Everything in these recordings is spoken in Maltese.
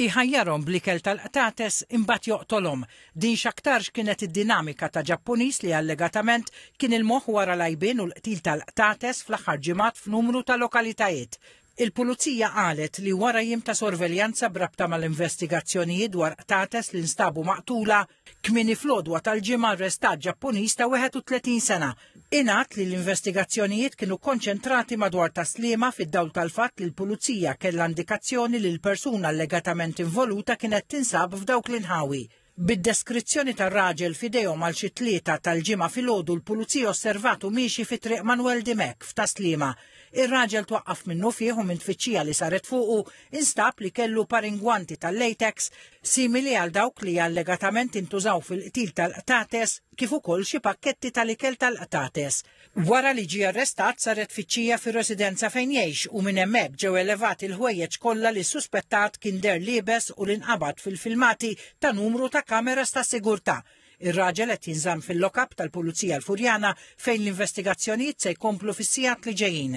Iħajjarhom bl-ikel tal-qtates imbagħad joqtolhom. Din x'aktarx kienet id-dinamika ta' Ġappuniż li allegatament kien il-moħħ wara l-għajbien u l-qtil tal-qtates fl-aħħar ġimgħat f'numru ta' lokalitajiet. Il-Pulizija qalet li wara jiem ta' sorveljanza b'rabta mal-investigazzjonijiet dwar qtates li nstabu maqtula, kmieni fl-għodwa tal-Ġimgħa arrestat Ġappuniż ta' 31 sena. Ingħad li l-investigazzjonijiet kienu kkonċentrati madwar Tas-Sliema fid-dawl tal-fatt li l-Pulizija kellha indikazzjoni li l-persuna allegatament involuta kienet tinsab f'dawk l-inħawi. Bid-deskrizzjoni tar-raġel f'idejhom għal xi tlieta tal-Ġimgħa filgħodu l-Pulizija osservatu miexi fi Triq Manuel Dimech f'Tas-Sliema. Ir-raġel twaqqaf minnufih u minn tfittxija li saret fuqu instab li kellu par ingwanti tal-latex simili għal dawk li allegatament intużaw fil-qtil tal-qtates kif ukoll xi pakketti tal-ikel tal-qtates. Wara li ġie arrestat saret tfittxija fir-residenza fejn jgħix u minn hemmhekk ġew elevati l-ħwejjeġ kollha li s-suspettat kien deher liebes u li nqabad fil-filmati ta' numru ta' kameras ta' sigurtà. Ir-raġel qed jinżamm fil-lock-up tal-Pulizija l-Furjana fejn l-investigazzjonijiet se jkomplu fis-sigħat li ġejjin.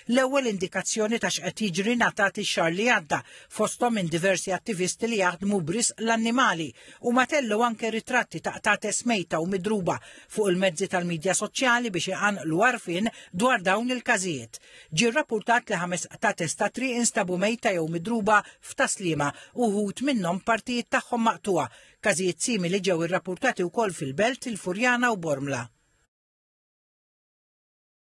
L-ewwel indikazzjoni ta' x'qed jiġri ngħatat ix-xahar li għadda, fosthom minn diversi attivisti li jaħdmu b'risq l-annimali. Huma tellgħu anke ritratti ta' qtates mejta u midruba fuq il-mezzi tal-midja soċjali biex iqanqlu għarfien dwar dawn il-każijiet. Ġie rrappurtat li ħames qtates ta' triq instabu mejta jew midruba f'Tas-Sliema u wħud minnhom partijiet tagħhom maqtugħa. Każijiet simili ġew irrappurtati wkoll fil-Belt, il-Furjana u Bormla.